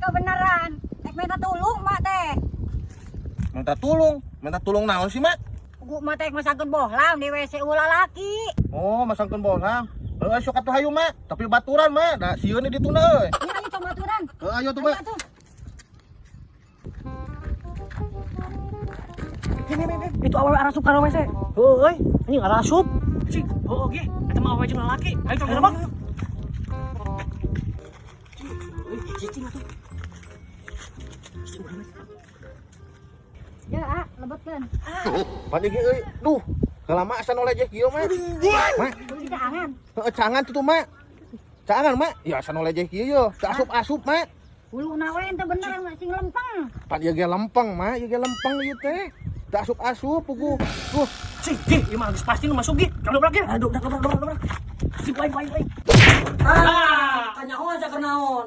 Beneran. Ek minta tulung mak teh. Minta tulung, minta tulung naon sih, Mak? Gu mak teh masangkeun bohlam di WC ulah laki. Oh, masangkeun bohlam. Heeh, sok atuh hayu, Mak. Tapi baturan, Mak. Da sieun di dituna euy. Ini ayo coba baturan. Heeh, ayo tuh, Mak. Ayo atuh. Itu awewe arasup kana WC. Heuh euy, anjing arasup. Cing, heueuh ge, eta mah awewe jeung lalaki. Ayo tong gerebek. Cicing atuh. Cicing urang mah. Ya, ah, lebetkeun. Pan ieu euy. Duh, heula mak asa nu lejeh kieu, Mak. Mak, Kudu dicaangan. heeh caangan tuh Mak. Caangan, Mak. Ya asa nu lejeh kieu ye. Teu asup-asup, Mak. Huluna we ente bener sing lempeng. Pan ieu ge lempeng, Mak. Ieu ge lempeng ieu teh. Teu asup-asup puguh. Duh, Cing, ge, ieu mah geus pasti nu masuk ge. Dobrak ge. Aduh, dobrak dobrak dobrak. Cing, lain lain lain. Ah, kanyahoan saker naon.